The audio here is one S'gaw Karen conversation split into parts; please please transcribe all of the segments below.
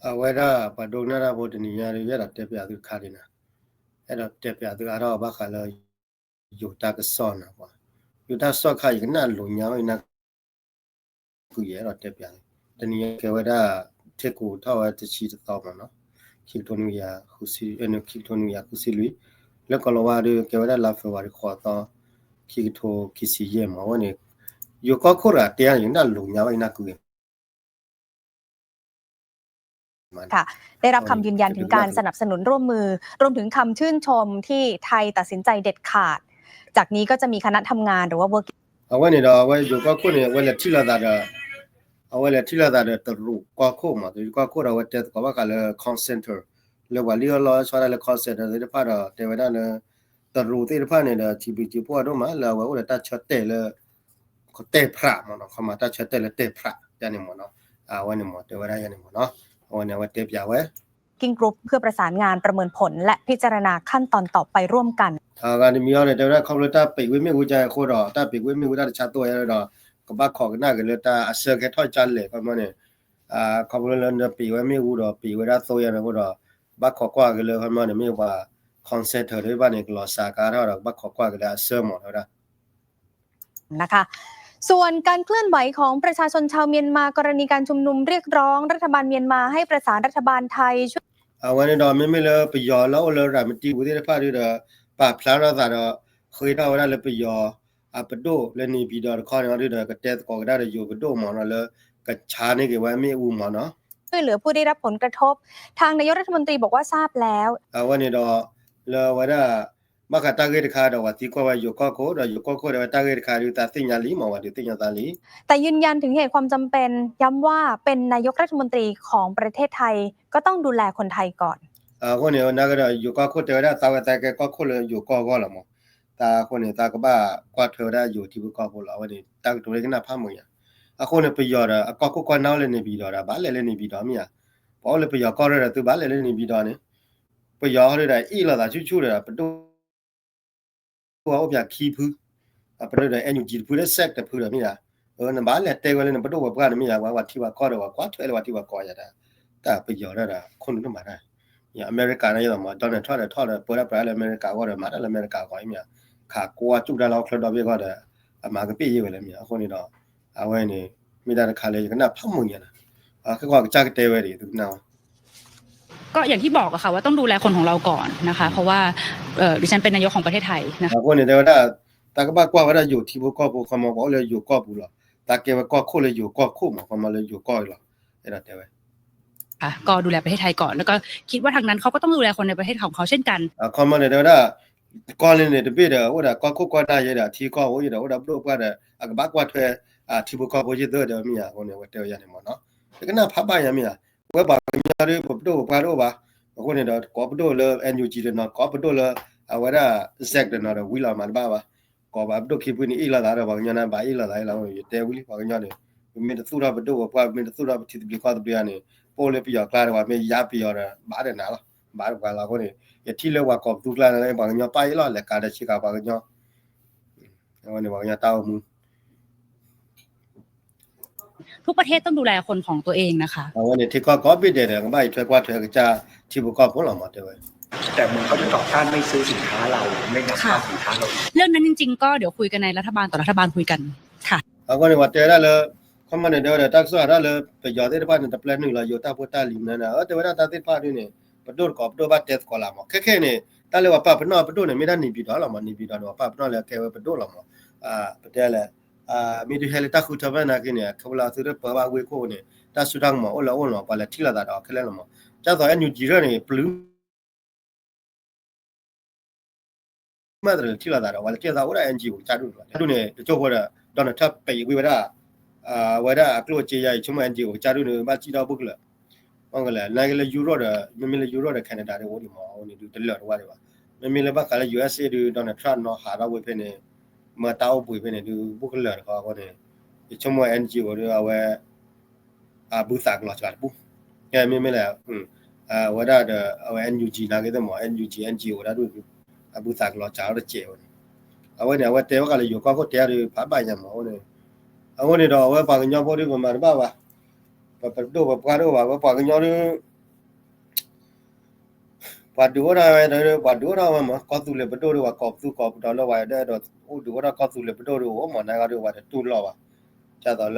အဝဲဒၣ်ပှၤဒိကနၣ်တၢ်ဖိတနံၤညါဒီး ယအဲၣ်ဒိးတဲပၠးသုတခါဒံးနၤ, အဲၣ်ဒိးတဲပၠးသုအါထီၣ်ဘၣ်ဃးလၢ ယိၤတၢ်ကစီၣ်နၤပှၤ, ယိၤတၢ်ကစီၣ်ခါ ယကနၣ်လိၤညါဝဲနၢ် ဃုာ်ယအဲၣ်ဒိးတဲပၠးသု, တနံၤညါကဲဝဲဒၣ် ထ့ကူးထီၣ်ဝဲတဆံတသီမ့ၢ်နီၤ, ခံကထိနွံကယၤဃုဆံ, ခံကထိနွံကယၤဃုဆံလွံၢ်, လၢကီၢ်လီၤဝါဒီး ကဲဝဲဒၣ်လါဖ့ၤဘြူၤအါရံၤဃိးသီ, ခံကထိခံဆံယဲၢ်မ့ၢ်, အဝဲန့ၣ် ယိၤကီၢ်ခိၣ်တဂၤတဲယနၢ်လိၤညါဝဲနၢ်ဃုာ် ค่ะ ได้รับคำยืนยันถึงการสนับสนุนร่วมมือ รวมถึงคำชื่นชมที่ไทยตัดสินใจเด็ดขาด จากนี้ก็จะมีคณะทำงานหรือว่า working အဝဲန့ၣ်ဒီးအဝဲယိၤကီၢ်ခိၣ်န့ၣ် အဝဲလဲၤထံၣ်လိာ်သးဒီး အဝဲလဲၤထံၣ်လိာ်သးဒီးတရူးကီၢ်ခိၣ်မ့ၢ် တရူးကီၢ်ခိၣ်ဒီးအဝဲတဲသကိးဘၣ်ဃးလၢ call center လၢပှၤလံၣ်အီၣ်လီအီၣ်ဆီဒၣ်လၢ call center သ့ၣ်တဖၣ်ဒီးတဲဝဲဒၣ်လၢ တရူးသ့ၣ်တဖၣ်န့ၣ်ဒီး ထံဘံကၠံဖှိၣ်အဒိၣ်မး လၢအဝဲအိၣ်ဒီးတၢ်ဆၢတဲာ်လၢ တဲာ်ဖြးမ့ၢ်နီၤ, ခီမးတၢ်ဆၢတဲာ်လၢတဲာ်ဖြးယါန့ၣ်မ့ၢ်နီၤ, အဝဲန့ၣ်မ့ၢ်တဲဝဲဒၣ်ယါန့ၣ်မ့ၢ်နီၤ, အဝဲန့ၣ်အဝဲတဲပၠးဝဲ Working Group เพื่อประสานงานประเมินผลและพิจารณาขั้นตอนต่อไปร่วมกัน အဂၤတမံၤအီၤန့ၣ် တဲဝဲဒၣ်ခီဖျိတၢ်ပံးဝ့ၢ်မ့ၣ်အူကအဃိဒီး တၢ်ပံးဝ့ၢ်မ့ၣ်အူတၢ်တဆါသိယါဒီး ကဘၣ်ခိးကနၣ်က့ၤလၢတၢ်အဆၢကဟဲထီၣ်ကၢ်လဲၣ် ခီဖျိန့ၣ် ခီဖျိလၢနပံးဝဲမ့ၣ်အူဒီးပံးဝဲဒၣ်သိယါန့ၣ်အဃိဒီး ဘၣ်ခိးကွၢ်က့ၤလၢခီဖျိန့ၣ် မ့ၢ်ပှၤ call center သ့ၣ်တဖၣ်န့ၣ် ကလီၤစှၤကါထီၣ်ဒီး ကဘၣ်ခိးကွၢ်က့ၤလၢအဆၢမ့ၢ်တဲဝဲဒၣ် นะคะ ส่วนการเคลื่อนไหวของประชาชนชาวเมียนมากรณีการชุมนุมเรียกร้องรัฐบาลเมียนมาให้ประสานรัฐบาลไทยช่วย အဝဲန့ၣ်ဒီးမ့မ့ၢ်လၢပယီၤလၢအိၣ်လၢရၤမတံပူၤသ့ၣ်တဖၣ်ဒုဒီး ပာ်ဖျါထီၣ်သးဒီး ဃ့ထီၣ်ဝဲဒၣ်လၢပယီၤ အပဒိၣ်လၢနေပြည်တော်တခီန့ၣ်ဒီး ကတဲသကိးကဒါဒီးယိၤပဒိၣ်မ့ၢ်နီၤ လၢကဆါန့ၢ်က့ၤဝဲမ့ၣ်အူမ့ၢ်နီၤ ช่วยเหลือผู้ได้รับผลกระทบ ทางนายกรัฐมนตรีบอกว่าทราบแล้ว အဝဲန့ၣ်ဒီး လၢအဝဲဒၣ် ဘၣ်ဃးတၢ်ဂ့ၢ်တခါဒီး ပှၤသံကွၢ်ဝဲယိၤကီၢ်ခိၣ်ဒီး ယိၤကီၢ်ခိၣ်ဒီးဝဲတၢ်ဂ့ၢ်တခါဒုး သးသ့ၣ်ညါလံမ့ၢ် ပှၤဒုးသ့ၣ်ညါသးလံ แต่ยืนยันถึงเหตุความจำเป็น ย้ำว่าเป็นนายกรัฐมนตรีของประเทศไทย ก็ต้องดูแลคนไทยก่อน အဃိန့ၣ် နာ်က့ဒီး ယိၤကီၢ်ခိၣ်တဲဝဲဒၣ် သးဝဲသးကဲကီၢ်ခိၣ်လၢယိၤကီၢ်ဂီၢ်လီၤမ့ၢ်, သးအဃိန့ၣ် သးကဘၣ်ကွၢ်ထွဲဝဲဒၣ်ယိၤထံဖိကီၢ်ဖိလီၤ. အဝဲန့ၣ် တၢ်ကတိၤလၢကနၣ်ဖးမုာ်ယါ, အဃိန့ၣ် ပယီၤဒီး အကီၢ်ခိၣ်ကွၢ်နၢ်အိၣ်လၢနေပြည်တော်ဒီး ဘၣ်လဲၤလၢနေပြည်တော်မ့ၢ်ဧါ, ပှၤအိၣ်လၢပယီၤကီၢ်ရၢဒီး သုဘၣ်လဲၤလၢနေပြည်တော်န့ၣ်, ပယီၤဟီဒုဒီး အ့ၣ်လိာ်သးဆူၣ်ဆူၣ်ဒီး ပဒိၣ် ပှၤအိၣ်ပၠးခံဖု, အပဒိၣ်ဒီး NUG တဖုဒီး စဲးတဖုဒီးမ့ၢ်ယါ, နဘၣ်လဲၤတဲဝဲလၢနပဒိၣ်ပပှၢ်န့ၣ်မ့ၢ်ယါ, ပှၤထံပှၤကီၢ်ဒီး ပှၤကွၢ်ထွဲလၢပှၤထံပှၤကီၢ်ယါဒၣ်, တၢ်ပယီၤဒၣ်ဒီး ခိၣ်နူာ်တမၤတၢ်, အမဲရကၤန့ၣ်ယါမး Donald Trump ဒီးထီၣ်ဒီး ပၢတၢ်ပြးလၢအမဲရကၤအဂီၢ်ဒီး မၤတၢ်လၢအမဲရကၤအဂီၢ်မ့ၢ်ယါ, ခးကွၢ်စူၣ်တၢ်လၢဟီၣ်ချၢဒီဘ့ၣ်အဂီၢ်ဒီး အမၤကပ့ၢ်ယ့ၢ်ဝဲလၢမ့ၢ်ယါ, အဃိန့ၣ်ဒီး အဝဲန့ၣ် မ့ၢ်တၢ်တခါလၢယကနၣ်ဖးမုာ်ယါန့ၣ်, ခဲကီၢ်ကစၢ်ကတဲဝဲဒၣ် သုကနၣ်ဝဲ ก็อย่างที่บอกอะค่ะว่าต้องดูแลคนของเราก่อนนะคะ เพราะว่าเอ่อดิฉันเป็นนายกรัฐมนตรีของประเทศไทยนะคะ အဃိန့ၣ်တဲဝဲဒၣ် တၢ်ကဘၣ်ကွၢ်ဝဲဒၣ်ယိၤထံဖိကီၢ်ဖိ ခီမီ ပှၤအိၣ်လၢယိၤကီၢ်ပူၤလီၤ, တၢ်ကဲဝဲကီၢ်ခိၣ်လၢယိၤကီၢ်ခိၣ်မး ခီမီလၢယိၤကီၢ်လီၤ, အဲၣ်ဒိးတဲဝဲ ค่ะ ก็ดูแลประเทศไทยก่อน แล้วก็คิดว่าทางนั้นเขาก็ต้องดูแลคนในประเทศของเขาเช่นกัน အခီမီန့ၣ်တဲဝဲဒၣ် ကီၢ်လၢန့ၣ်တဘ့ၣ်ဒီး အိၣ်ဒီးကီၢ်ခိၣ်ကီၢ်နၢ်ယဲဒီး ထံကီၢ်အိၣ်ယဲဒီး အိၣ်ဒီးပဒိၣ်ပပှၢ်ဒီး အကဘၣ်ကွၢ်ထွဲ ထံဖိကီၢ်ဖိယဲၢ်သၢဒီးမ့ၢ်ယါ, အဃိန့ၣ် အဝဲတဲဝဲယါန့ၣ်မ့ၢ်နီၤ, တကနၣ်ဖးဘၣ်ယါမ့ၢ်ယါ, ဝဲပှၤကညီဒီး ပဒိၣ်ပပှၢ်တအိၣ်ဘၣ်, အဃိန့ၣ်ဒီး ကိးပဒိၣ်လၢ NUG တနီၤ ကိးပဒိၣ်လၢ အဝဲဒၣ် စဲးတနီၤဒီး ဝံၤလီၤမၤတဘၣ်ဘၣ်, ကိးဘၣ်ပဒိၣ်ခံဖုန့ၣ် အ့ၣ်လိာ်သးဒီးပှၤကညီန့ၣ် ဘၣ်အ့ၣ်လိာ်သးအ့ၣ်လိာ်, ယတဲဝံၤလံ ပှၤကညီန့ၣ် ပမ့ၢ်တသူၣ်ထီၣ်ပဒိၣ်ပပှၢ် ပမ့ၢ်တသူၣ်ထီၣ်ပထံသဘျ့ကီၢ်သဘျ့ဧါန့ၣ် ပအိၣ်လၢပယီၤကျါဒီး ပှၤမ့ၢ်ယါပယီၤဒီး ဘၣ်ဒီးနၤလီၤ, ဘၣ်ဒီးပှၤလီၤ, အဃိန့ၣ် ယထံၣ်လၢပှၤကိးပသူကျါန့ၣ် ပှၤကညီပၢ်အ့ၣ်လိာ် လဲၤကၤဒီးဆ့ကၤပှၤကညီ အဝဲန့ၣ်ပှၤကညီတၢ်အိၣ်မူ ทุกประเทศต้องดูแลคนของตัวเองนะคะ အဝဲန့ၣ် ထံကီၢ်ကိးဘ့ၣ်ဒဲးဒီး ကဘၣ်အံးထွဲကွၢ်ထွဲကစၢ်ထံဖိကီၢ်ဖိလီၤမး တဲဝဲ แต่เมืองเขาจะต่อต้านไม่ซื้อสินค้าเราไม่นำเข้าสินค้าเรา เรื่องนั้นจริงๆก็เดี๋ยวคุยกันในรัฐบาลต่อรัฐบาลคุยกันค่ะ အဃိန့ၣ် ပှၤတဲဝဲဒၣ်လၢ ခီမီန့ၣ် တဲဝဲဒၣ် တၢ်ကစီၣ်အတၢ်လၢ ပယီၤသ့ၣ်တဖၣ်န့ၣ် တပျဲနုာ်လီၤယိၤတၢ်ဖိတၢ်လံၤမနုၤန့ၣ် တဲဝဲဒၣ်တၢ်သ့ၣ်တဖၣ်ဒ်န့ၣ် ပဒိၣ်တကိးပဒိၣ်ဘၣ်တဲသကိးလၢမး ခဲခဲန့ၣ် တၢ်လၢပှၤပာ်ပနီၣ်ပဒိၣ်န့ၣ် မ့ၢ်ဒၣ်နေပြည်တော်လီၤမး နေပြည်တော်န့ၣ် ပှၤပာ်ပနီၣ်လၢကဲဝဲပဒိၣ်လီၤမး ပတဲလဲၣ် မ့ၢ်တဟဲလၢတၢ်ဃုထၢဖဲနာ်က့န့ၣ် ခဲဝဲလၢသုတပၢဘၣ်ဝ့ၢ်ခိၣ်န့ၣ် တၢ်စိတၢ်ကမီၤအိၣ်လၢအိၣ်လီၤ ပှၤလဲၤထံၣ်လိာ်သးဒီးခဲလၢာ်လီၤမး ကၢ်သိး NUG ရၢၣ်န့ၣ် ပျုၤ မ့ၢ်တလဲၤထံၣ်လိာ်သးဒီး ပှၤလဲၤထံၣ်လိာ်သးအိၣ်ဒၣ် NGO ကစၢ်ဒူၣ်န့ၣ်လီၤ ကစၢ်ဒူၣ်န့ၣ် တကၠိဖိဒီး Donald Trump ပံးဝံၤဝဲဒၣ် ဝဲဒၣ်အကျိၣ်အစ့ယါအံၤ ဆိကမိၣ် NGO ကစၢ်ဒူၣ်န့ၣ် ဘၣ်စံၣ်ထီၣ်ဘုၣ်ကလၢာ် မ့ၢ်ကလဲၣ် နာ်က့လၢ Europe ဒီး မ့မ့ၢ်လၢ Europe ဒီး Canada ဒ်အိၣ်ဒံးမး အဃိန့ၣ်ဒုးတလၢာ်တဝၢ်ဒံးဘၣ် မ့မ့ၢ်လၢဘၣ်ဃးလၢ USA ဒုး Donald Trump နီၤဟးထီၣ်ဝဲဖဲန့ၣ် မ့ၢ်တၢ်အိၣ်ဘှံးဖဲန့ၣ်ဒုး ဘုၣ်ကလၢာ်တခီအဃိန့ၣ် ယဆိကမိၣ် NGO ဒုး အဝဲ အဘုသးကလီၤစှၤတပူၤ ကဲမ့မ့ၢ်လဲၣ် အဝဲဒၣ်ဒီး အဝဲ NUG နာ်က့သ့ၣ်မး NUG NGO ဒၣ်ဒုး အဘုသးကလီၤစှၤအီၤတစဲးဝဲန့ၣ် အဝဲန့ၣ် အဝဲတဲဝဲဃာ်လၢယိၤကီၢ်ခိၣ်တဲအါဒုး ဖးဘၣ်ညါမး အဃိန့ၣ် အဃိန့ၣ်ဒီး အဝဲပှၤကညီဖိဒုး ပမၤတဘၣ်ဘၣ် ပပဒိၣ်ပပှၢ်တအိၣ်ဘၣ် ဝဲပှၤကညီဒုး ပှၤဒုးအိၣ်ထီၣ်ဝဲဒီး ပှၤဒုးအိၣ်ထီၣ်ဝဲမး ကီၢ်သူလ့ၤပဒိၣ်ဒီး ပှၤကိးပသူကိးပဒီလၢပှၤဒဲးဒီး အိၣ်ဒုးအိၣ်ထီၣ်ကီၢ်သူလ့ၤပဒိၣ်ဒီး အိၣ်မး နဂီၢ်ဒီး ပှၤတတူၢ်လိာ်ဘၣ်. ဒ်သိးလၢ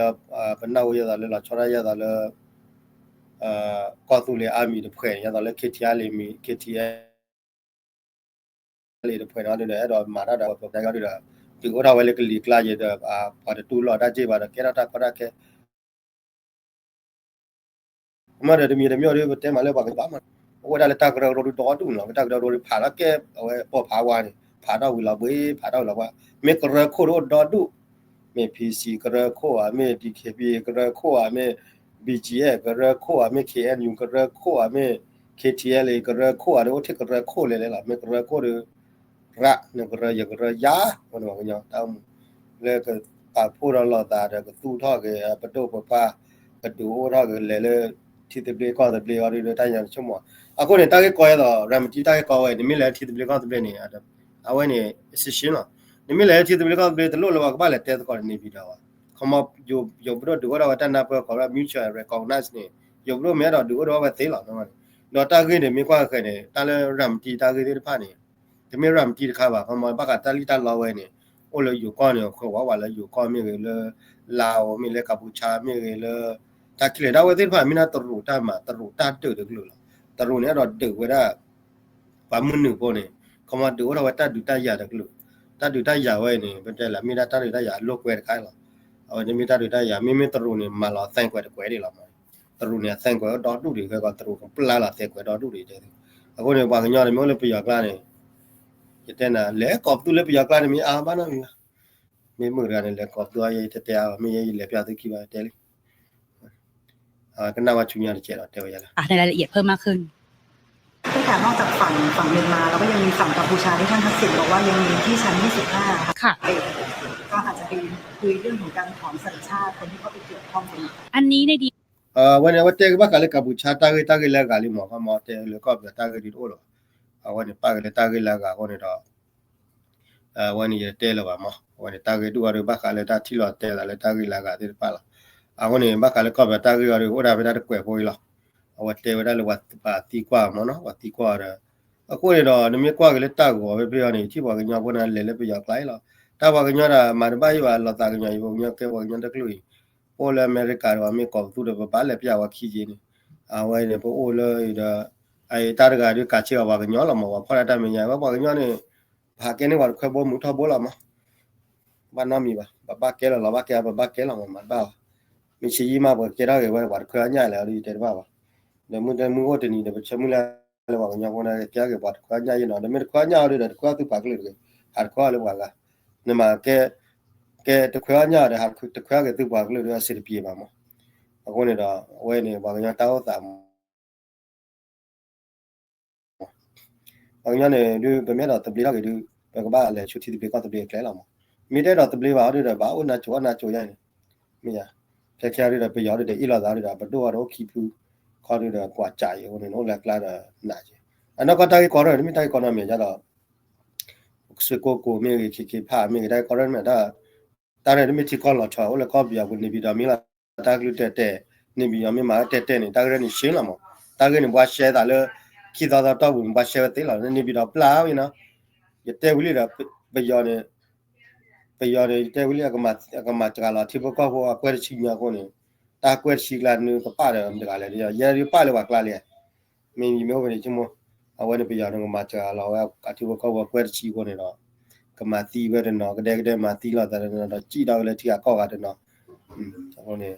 ပနၢ်ဟူဒ်သိးလၢလီၤဆီဒၣ်တၢ်ဒ်သိးလၢ ကီၢ်သူလ့ၤအါမံၤတဖှဲးန့ၣ် ဒ်သိးလၢ KTLA မံၤ KTLA တဖှဲးန့ၣ်ဒီး အဲၣ်ဒိးမၤတၢ်ဒီး ပဒဲးဒီး ဒုးအိၣ်ထီၣ်ဝဲလၢကလံၤကျါယဲဒီး ပှၤတတူၢ်လိာ်တၢ်က့ၢ်ဘၣ်ဒီး ကဲထီၣ်တၢ်ကီတၢ်ခဲ မ့ၢ်ဒီးတမံၤတမံၤဒီး ပတဲမးလၢပှၤကဘၣ်မး အိၣ်ဝဲဒၣ်လၢတၢ်ကရၢကရိဒီဒူၣ်န့ၣ်လီၤ. တၢ်ကရၢကရိဖးထီၣ်ကဲ အဝဲပိာ်ဖးဝါန့ၣ် ဖးထီၣ်ဝံၤလီၤဘှ့ၣ် ဖးထီၣ်ဝံၤလီၤဘှ့ၣ် မ့ၢ်ကရၢခိၣ်ဒီဒူၣ် မ့ၢ် PC ကရၢခိၣ်ဧါ မ့ၢ် DKBA ကရၢခိၣ်ဧါ မ့ၢ် BGF ကရၢခိၣ်ဧါ မ့ၢ် KNU ကရၢခိၣ်ဧါ မ့ၢ် KTLA ကရၢခိၣ်ဧါ ဒီးအိၣ်ထဲကရၢခိၣ်လဲၤလဲၤလီၤ. မ့ၢ်ကရၢခိၣ်ဒီး ရၣ် နကရၢယကရၢယၤ အဃိန့ၣ်ပှၤကညီတၢ်အိၣ်မူ လၢကပာ်ဖှိၣ်ထီၣ်လိာ်သးဒီးကသူၣ်ထီၣ်က့ၤ ပဒိၣ်ပပှၢ် ကဒုးအိၣ်ထီၣ်က့ၤလဲၤလၢ ထံသဘျ့ကီၢ်သဘျ့အီၤဒီးတၢ်ညါတဆိကမိၣ် အဃိန့ၣ် တၢ်ဂ့ၢ်ကီအသိး ရၤမတံတၢ်ဂ့ၢ်ကီဝဲ နမ့ၢ်လဲၤလၢထံသဘျ့ကီၢ်သဘျ့န့ၣ် အဝဲန့ၣ် စံရှင်းလီၤ. နမ့ၢ်လဲၤလၢထံသဘျ့ကီၢ်သဘျ့ တလိၣ်လၢပှၤကဘၣ်လဲၤတဲသကိးန့ၣ်ပဒီးဘၣ်. ခီမီ ယိၤပဒိၣ်ဒုးအိၣ်ထီၣ်ဝဲတၢ်နၢ်ပၢၢ်ကီး mutual recognize န့ၣ် ယိၤပဒိၣ်မ့ၢ်အဲၣ်ဒိးဒုးအိၣ်ထီၣ်ဝဲသ့လီၤ. ဒီးတၢ်ဂ့ၢ်န့ၣ်မ့ၢ်ကွၢ်ဃဲၤန့ၣ် တၢ်လၢရၤမတံတၢ်ဂ့ၢ်သ့ၣ်တဖၣ်န့ၣ် တမ့ၢ်ရၤမတံတခါဘၣ် ခီမီ ဘၣ်ဃးတၢ်လံၣ်တၢ်လီဝဲန့ၣ် အိၣ်လၢယိၤကီၢ်န့ၣ် ဃုဝဲဝဲလၢယိၤကီၢ်မ့ၢ်ဂ့ၤ လၢ လါအိၣ်မ့ၢ်ဂ့ၤ လၢကၣ်ပူၤဆါမ့ၢ်ဂ့ၤ လၢ တၢ်ခဲလၢာ်ဒၣ်ဝဲသ့ၣ်တဖၣ် မ့ၢ်ဒၣ်တရူးတၢ်မၤ တရူးတၢ်ဒုးတကလုာ်လီၤ. တရူးန့ၣ် အဲၣ်ဒိးဒုးဝဲဒၣ် ပှၤမုၢ်နုာ်ဖိန့ၣ် ခီမီဒုးအိၣ်ထီၣ်ဝဲတၢ်ဒုးတၢ်ယၤတကလုာ် တၢ်ဒုးတၢ်ယၤဝဲန့ၣ် ပတဲလၢမ့ၢ်ဒၣ်တၢ်ဒုးတၢ်ယၤအလိာ်ကွဲတခါလီၤ. အဝဲန့ၣ်မ့ၢ်တၢ်ဒုးတၢ်ယၤ မ့မ့ၢ်တရူးန့ၣ် မၤလီၤသဲကွဲးတကွဲးဒံးလီၤမး. တရူးန့ၣ် အသဲကွဲးဒီဒူၣ်ဒံး ဃဲကီးတရူးကပျၢ်လီၤသဲကွဲးဒီဒူၣ်ဒံးတဲ အဃိန့ၣ် ပှၤကညီန့ၣ် မ့ၢ်အိၣ်လၢပယီၤကျါန့ၣ် ယတဲနၤ လဲၤကိးပသူလၢပယီၤကျါန့ၣ် မ့ၢ်အါဘၣ်နီတမံၤဘၣ်. မ့ၢ်မုၢ်တဂၤန့ၣ် လဲၤကိးပသူအါ ယဲယတဲတဲအါဘၣ် မ့ၢ်ယဲယလဲၤပျၢ်သုခံဘၣ်တဲလံ ကနၣ်ဝဲဆူညါတကဲးဒီးတဲဝဲယၤလၢ အ รายละเอียดเพิ่มมากขึ้น ตั้งแต่นอกจากฝั่งฝั่งเมียนมาแล้วก็ยังมีฝั่งกัมพูชาที่ท่านทักษิณบอกว่ายังมีที่ชั้นยี่สิบห้าค่ะ ค่ะ เอ่อ ก็อาจจะไปคุยเรื่องของการถอนสัญชาติคนที่เข้าไปเกี่ยวข้องตรงนี้ อันนี้ในดี အဝဲန့ၣ် အဝဲတဲက့ၤဘၣ်ဃးလၢကၣ်ပူၤဆါတၢ်ဂ့ၢ်တၢ်ဂ့ၢ်လၢအဂၤလံမး ခီမီတဲလၢကီၢ်ပယီၤတၢ်ဂ့ၢ်ဒ်တအိၣ်လၢၤဘၣ်. အဝဲန့ၣ်ပာ်က့ၤလၢတၢ်ဂ့ၢ်လၢအဂၤအဃိန့ၣ်ဒီး အဝဲန့ၣ်ယတဲလၢၤဘၣ်မး အဝဲန့ၣ်တၢ်ဂ့ၢ်ဒ်အီၤဒီး ဘၣ်ဃးလၢတၢ်ထံၣ်လိာ်တဲသးလၢတၢ်ဂ့ၢ်လၢအဂၤသ့ၣ်တဖၣ်လီၤ. အဃိန့ၣ် ဘၣ်ဃးလၢကီၢ်ပယီၤတၢ်ဂ့ၢ်အီၤဒီး အိၣ်ဒၣ်ဖဲဒၣ်တကွဲးဖိအံၤလီၤ. အဝဲတဲဝဲဒၣ်လၢပှၤသံကွၢ်မးနီၤ ပှၤသံကွၢ်အီၤဒီး အဃိန့ၣ်ဒီး နမ့ၢ်ကွၢ်က့ၤလၢတၢ်ဂီၤဖဲဖဲအံၤန့ၣ် ထံၣ်ပှၤကညီဖိန့ၣ် လဲၤလၢပယီၤကျါအံၤလီၤ. တၢ်ပှၤကညီဒီး မၤတဘၣ်ယိၣ်ဘၣ် လီၤသးကညီၤယိၣ် ပှၤကညီကဲပှၤကညီတကလုာ်အံၤ ပအိၣ်လၢအမဲရကၤဒီး ပှၤမ့ၢ်ကိးပသူဒီး ပဘၣ်လဲၤပျၢ်ဝဲခံက့ၤန့ၣ် အဝဲန့ၣ် ပအိၣ်လၢအံၤဒီး အတၢ်တဂၤဒုးကးဆ့ၣ်အီၤပှၤကညီလီၤမး ပှၤဖီၣ်ဒၣ်တၢ်မဲာ်ညါ ဝဲပှၤကညီန့ၣ် ပဟးကဲန့ၢ်ပှၤတခွဲဘိမုၢ်ထီၣ်ဘိလီၤမး ဘၣ်နီတမံၤဘၣ် ပဘၣ်ကဲလီၤလီၤ ဘၣ်ကဲ ပဘၣ်ကဲလီၤမး မၤတဘၣ်ဘၣ်. မ့ၢ်ဆံးယံာ်မး ပကကဲထီၣ်က့ၤဝဲ ပှၤတခွဲအီၣ်ညၣ်လဲၣ် အီၤဒ်ယတဲတဘၣ်ဘၣ်. ဒီးမုၢ်တမုၢ်အိၣ်တနံၤဒီး ပဆၢမုၢ်လၢ်လၢပှၤကညီဖိန့ၣ် ကဲထီၣ်က့ၤပှၤတခွဲအီၣ်ညၣ်ယဲနီၤ ဒီးမ့ၢ်တခွဲအီၣ်ညၣ်အီၤဒုးဒီး တခွဲအီၣ်သုပှၤကလုာ်တဂ့ၤ ဟးတခွဲအီၣ်လၢပှၤဂၤ နမၤကဲ ကဲတခွဲအီၣ်ညၣ်အီၤဒီး ဟးတခွဲအီၣ်က့ၤသုပှၤကလုာ်ဒီး အဆင်တပြေဘၣ်မး. အဃိန့ၣ်ဒီး အဝဲန့ၣ် ပှၤကညီတၢ်အိၣ်သးမး ပှၤကညီန့ၣ်ဒုး ပမ့ၢ်အဲၣ်ဒိးသဘျ့ထီၣ်က့ၤဒုး ပကဘၣ်လဲၤဆူထံသဘျ့ကီၢ်သဘျ့အကျဲလီၤမး. မ့ၢ်တအဲၣ်ဒိးသဘျ့ဘၣ်အီၤဒုးဒီး ဘၣ်အိၣ်နါစိၤအီၣ်နါစိၤယါန့ၣ် မ့ၢ်ယါ ခဲခဲအီၤဒုးဒီး ပယီၤဒုးဒီးအ့ၣ်လိာ်သးဒုးဒီး ပဒိၣ်အီၤဒီးအိၣ်ခံဖု ခီဒုးဒီးကွၢ်ကးအံၤအဃိန့ၣ် နအိၣ်လၢအကျါဒီးနးက့ၤ အနီၢ်ကီၢ်တၢ်ဂ့ၢ်ကီထီၣ် တမ့ၢ်တၢ်ဂ့ၢ်ကီထီၣ်မ့ၢ်ယါဒီး စ့ၢ်ကီးကိးမ့ၢ်ဂ့ၤ ခ့ခ့ဖးမ့ၢ်ဂ့ၤ တၢ်ဂ့ၢ်ကီထီၣ်မ့ၢ်တၢ် တၢ်ရဲၣ်တမ့ၢ်ထံကီၢ်လီၤဆီ အိၣ်လၢကီၢ်ပယီၤပူၤ နေပြည်တော် မ့ၢ်လီၤ တၢ်ကလုၢ်တဲာ်တဲာ် နေပြည်တော် မ့ၢ်မၤတဲာ်တဲာ်န့ၣ် တၢ်ကရၢန့ၣ်ရှဲလီၤမး တၢ်ဂ့ၢ်န့ၣ် ပှၤရှဲသးလၢ ခံသီသီတီၢ်ပူၤန့ၣ် ပှၤရှဲဝဲသ့လီၤ နေပြည်တော် ပျၢ်ဝဲနီၤ ယတဲဝံၤလံဒီး ပယီၤန့ၣ် ပယီၤန့ၣ် ယတဲဝံၤလံ အကမၤစှၤလီၤ ထံဖိကီၢ်ဖိအကွဲၢ်တဆံညါအဃိန့ၣ် တၢ်ကွဲၢ်တဆံကျါနုာ်ကပာ်ဒီးမတဂၤလဲၣ် ယဲဒုးပာ်လၢပှၤကျါလံ မ့ၢ်ယမ့ၢ်အိၣ်ဖဲန့ၣ်ဆိကမိၣ် အဝဲန့ၣ်ပယီၤန့ၣ် ကမၤစှၤလီၤဝဲအထံဖိကီၢ်ဖိအကွဲၢ်တဆံအဃိန့ၣ်ဒီး ကမၤသံဝဲတနီၤ ကဒဲကဒဲမၤသံလိာ်သးတနီၤဒီး စံၣ်ထီၣ်ဝဲလၢထံဂၤကီၢ်ဂၤတနီၤ အဃိန့ၣ်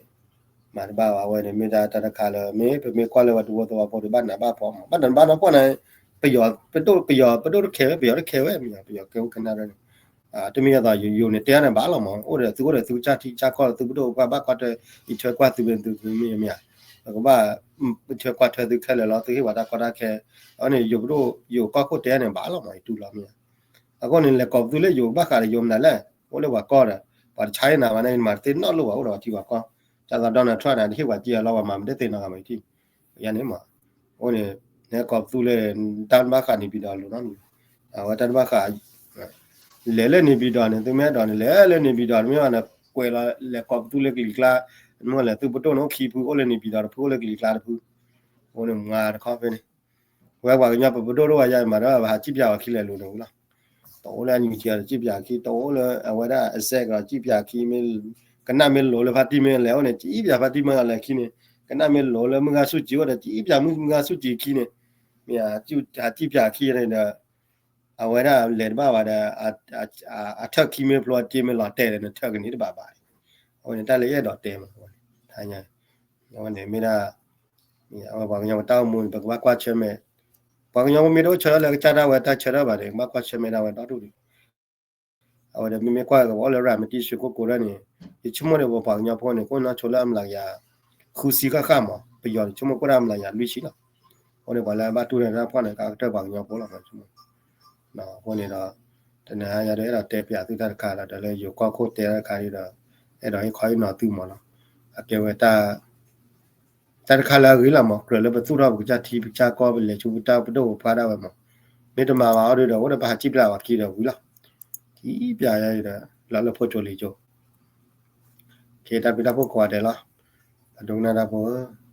မၤတဘၣ်ဘၣ် အဝဲန့ၣ်မ့ၢ်ဒၣ်တၢ်တခါလၢ မ့ၢ်ပမ့ၢ်ကွၢ်လၢပှၤတဝီသဝီဖိဒီး ဘၣ်နးဘၣ်ဖှီၣ်မး ဘၣ်နးဘၣ်ဖှီၣ်န့ၣ် ပယီၤ ပဒိၣ် ပယီၤ ပဒိၣ်တခဲဝဲ ပယီၤတခဲဝဲ မ့ၢ်ပယီၤကဲဝဲကနၣ်ဒ်န့ၣ် တမ့ၢ်အသိး ယိၤန့ၣ်တဲန့ၣ်ဘၣ်လီၤမး အိၣ်ဒီးသုအိၣ်ဒီးသုကစၢ်ထံကစၢ်ကီၢ် သုပဒိၣ်ပပှၢ်ဘၣ်ကွၢ်ထွဲ အံးထွဲကွၢ်သုမ့ၢ်သုမ့ၢ်မ့ၢ်ဧါ ပကဘၣ် အံးထွဲကွၢ်ထွဲသုခဲလၢာ်လီၤ သုဟ့ၣ်ပှၤတၢ်ကီတၢ်ခဲ အဝဲန့ၣ် ယိၤပဒိၣ် ယိၤကီၢ်ခိၣ်တဲန့ၣ်ဘၣ်လီၤမး ယတူၢ်လီၤမ့ၢ်ဧါ အဃိန့ၣ် လဲၤကိးပသူလၢယိၤဘၣ်ဃးဒီးယိၤမနုၤလဲၣ် အိၣ်လၢပှၤကီၢ်ဒီး ပှၤတဆါအံၤနၤဘၣ်န့ၣ် မၤတသ့နီၣ်လိၣ်ဘၣ် အိၣ်ဒီးပှၤထံပှၤကီၢ် ဒ်သိး Donald Trump န့ၣ် တဟ့ၣ်ပှၤက့ၤအလီၤ ပှၤမၤမ့ၢ်တသ့နီတဂၤမး ယထံၣ် ယၤန့ၣ်မး အဃိန့ၣ် လဲၤကိးပသူလၢ တၢ်တဘၣ်ဃး နေပြည်တော် လိၤနီတမံၤ အဝဲတၢ်တဘၣ်ဃး လဲၤလၢ နေပြည်တော် န့ၣ် သုမ့ၢ်အဲၣ်ဒိးန့ၣ် လဲၤလၢ နေပြည်တော် တမ့ၢ်ဘၣ်န့ၣ် ကွဲးလီၤ လဲၤကိးပသူလၢကလံၤကျါ မ့ၢ်လဲၤသုပဒိၣ်န့ၣ် အိၣ်ခံဖု အိၣ်လၢ နေပြည်တော် တဖု အိၣ်လၢကလံၤကျါတဖု အဃိန့ၣ် မၤတခီဖဲန့ၣ် ဝဲပှၤကညီပပဒိၣ်ဒိၣ်ဝဲယါမးဒီး ပဟးစံၣ်ပၠးအီၤခံလဲၤလိၤန့ၣ်ဝံၤလီၤ. တအိၣ်လၢအနံၤကံအီၤတစံၣ်ပၠးခံ တအိၣ်လၢအဝဲဒၣ်အစဲကီးစံၣ်ပၠးခံ ကနၣ်မ့ၢ်လိၤလၢဖါတံၢ်မ့ၢ်လဲၤအိၣ်န့ၣ် စံၣ်ပၠးဖါတံၢ်မ့ၢ်လဲၤခံန့ၣ် ကနၣ်မ့ၢ်လိၤလၢမုၢ်ဂၤဆူၣ်ကၠံအိၣ်ဒီး စံၣ်ပၠးမုၢ်ဂၤဆူၣ်ကၠံခံန့ၣ် မ့ၢ်ဟးစံၣ်ပၠးခံန့ၣ်ဒီး အဝဲဒၣ်လဲၤတဘၣ်ဘၣ်ဒီး အထၢၣ်ခံမ့ၢ်ဖျိအတ့မ့ၢ်လီၤတဲာ်ဒီး နထၢၣ်ကန့ၢ်တဘၣ်ဘၣ်. အဝဲန့ၣ်တၢ်လၢယအဲၣ်ဒိးတဲမး အဝဲန့ၣ်မ့ၢ်ဒၣ် အဝဲပှၤကညီပတၢ်အိၣ်မူန့ၣ် ပကဘၣ်ကွၢ်ဆၢၣ်မဲာ် ပှၤကညီဖိမ့ၢ်တအိၣ်ဆၢထၢၣ်လၢကစၢ်ဒၣ်ဝဲတၢ်ဆၢထၢၣ်ဘၣ်န့ၣ် ကဘၣ်ကွၢ်ဆၢၣ်မဲာ်ဒၣ်ဝဲဒီဒူၣ်ဒံး အဝဲဒီးမ့မ့ၢ်ကွၢ်ကဝီၤလၢရၤမတံၢ် ရွှေကုက္ကို ဒၣ်န့ၣ် ယဆိကမိၣ်န့ၣ် ပပှၤကညီဖိန့ၣ် ကအိၣ်နီၢ်ဆိလၢအမျးကယၤဃုဆံဃၣ်ဃၣ်မး ပယီၤန့ၣ် ဆိကမိၣ်ကအိၣ်ဒၣ်မျးကယၤလွံၢ်ဆံလီၤ. အဃိန့ၣ် ပှၤလၢအဘၣ်တူၢ်န့ၣ် တၢ်ဖီၣ်န့ၣ် ကကတၢၢ်ပှၤကညီဖိလီၤ. အဃိန့ၣ်ဒီး တနၤအံၤယၤဒၣ်အဲၣ်ဒိးတဲပၠးသုတၢ်တခါဒီး တၢ်လၢယိၤကီၢ်ခိၣ်တဲတၢ်တခါဒီး အဲၣ်ဒိးဟ့ၣ်ခီဟ့ၣ်နီၤသုမးလီၤ. အကဲဝဲ တၢ်တခါလၢအဂ့ၤလီၤမး ကြၢးလၢပသူၣ်ထီၣ်ပကစၢ်ထံပကစၢ်ကီၢ် ပလဲၤဆူပတၢ်ပဒိၣ်ပပှၢ်ဒၣ်ဝဲမး မ့ၢ်တမၤဘၣ်အီၤဒီး အိၣ်ဒီးပဟးစံၣ်ပၠးအီၤခံဒီးဝံၤလီၤ. စံၣ်ပၠးယၤဒီး လီၤလၢဖိကၠိလံကၠိ ကဲတၢ်ဘျုးတၢ်ဖှိၣ်ကိးဂၤဒဲးလီၤ. ပဒိကနၣ်တၢ်ဖိဧၢ